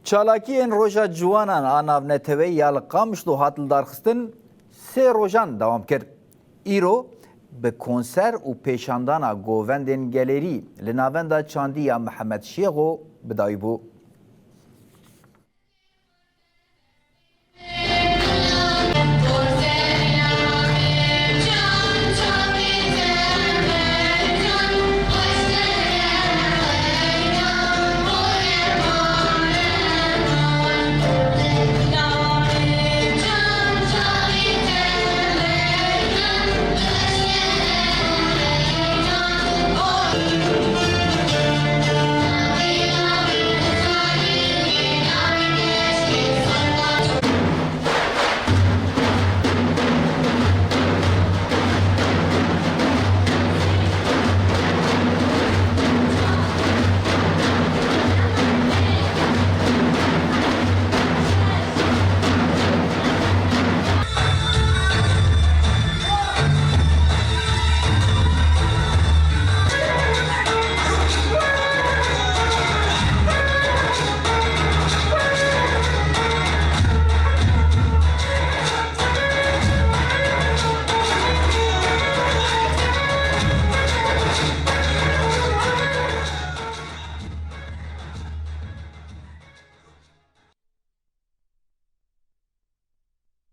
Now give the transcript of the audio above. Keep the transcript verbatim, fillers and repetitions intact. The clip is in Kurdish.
Çalakiyên Roja Ciwanan a navneteweyî ya li Qamişlo hat lidarxistin sê rojan dewam kir. Îro bi konser û pêşandana govendên gelêrî li Navenda Çandî ya Mihemed Şêxo bi dawî bû.